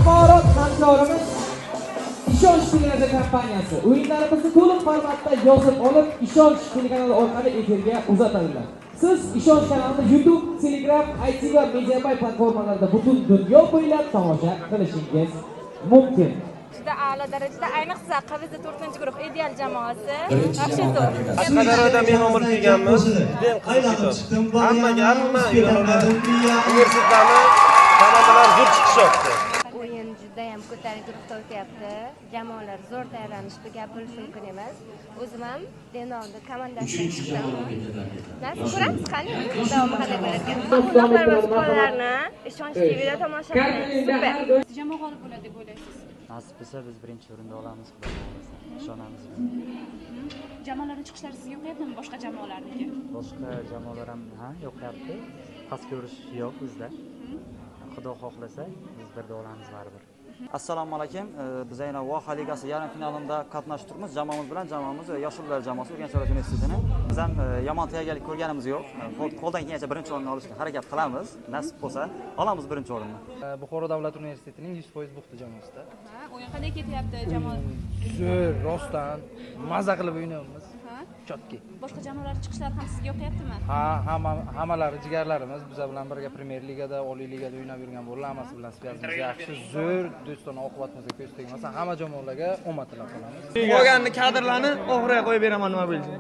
Axborot hamkorimiz Ishonch teleradiokompaniyasi o'yinlarimizni to'liq formatda yozib olib, Ishonch telekanali orqali efirga uzatadilar. Siz Ishonch kanalini YouTube, Telegram, IT va MediaBay platformalarida butun dunyo bo'ylab tomosha qilishingiz mumkin. Juda a'lo darajada, ayniqsa QVZ 4-guruh ideal jamoasi вообще zo'r. Qashqadaryoda mehmon bo'lib kelganmiz. Judayam qiziq ketyapti. Hammaga, hamma universitetlarni komandalar zo'r chiqishyapti. O'yin judayam ko'tarinki ruhda o'tyapti. Jamoalar zo'r tayyorlanishdi, gap bo'lishi mumkin emas. O'zim ham Denovni komandasidan chiqdim. Nasib, ko'ramiz, qani davomi qanday bo'larkan. Quvnoqlar va futbollarni Ishonch TVda tomosha qiling. Super. Jamoa g'olib bo'ladi deb o'ylaysiz? Nasib bo'lsa, biz birinchi o'rinda olamiz, Xudo xohlasa. Ishonamiz. Jamoalarning chiqishlari sizga yoqyaptimi, boshqa jamoalarniki? Boshqa jamoalar ham, ha, yoqyapti. Past ko'rish yo'q bizda. Xudo xohlasa, biz birda olamiz baribir. Assalomu alaykum. Biz aynan Voha Ligasi yarim finalida qatnashib turibmiz. Jamoamiz bilan, jamoamiz Yoshlar jamoasi, Urganch davlat universitetini. Biz ham yomon tayyorgarlik ko'rganimiz yo'q. Qo'ldan kelgancha birinchi o'rinni olishga harakat qilamiz. Nasib bo'lsa, olamiz birinchi o'rinni. Buxoro davlat universitetining 100% buxti jamoasida. Ha, o'yin qanday ketyapti jamoa? Zo'r, rostdan maza qilib o'ynayapmiz. Чётки. Boshqa jamoalar chiqishlari ham sizga yoqyaptimi? Ha, hamma, hammalari jigarlarimiz, bizlar bilan birga Premyer Ligada, Oliy Ligada o'ynab yurgan bolalar, hammasi bilan связь imiz yaxshi, zo'r, do'stona oqibatimizga ko'z tegmasin. Hamma jamoalarga omad tilab qolamiz. Qolganini kadrlarni oxiriga qo'yib beraman, nima bo'lsin.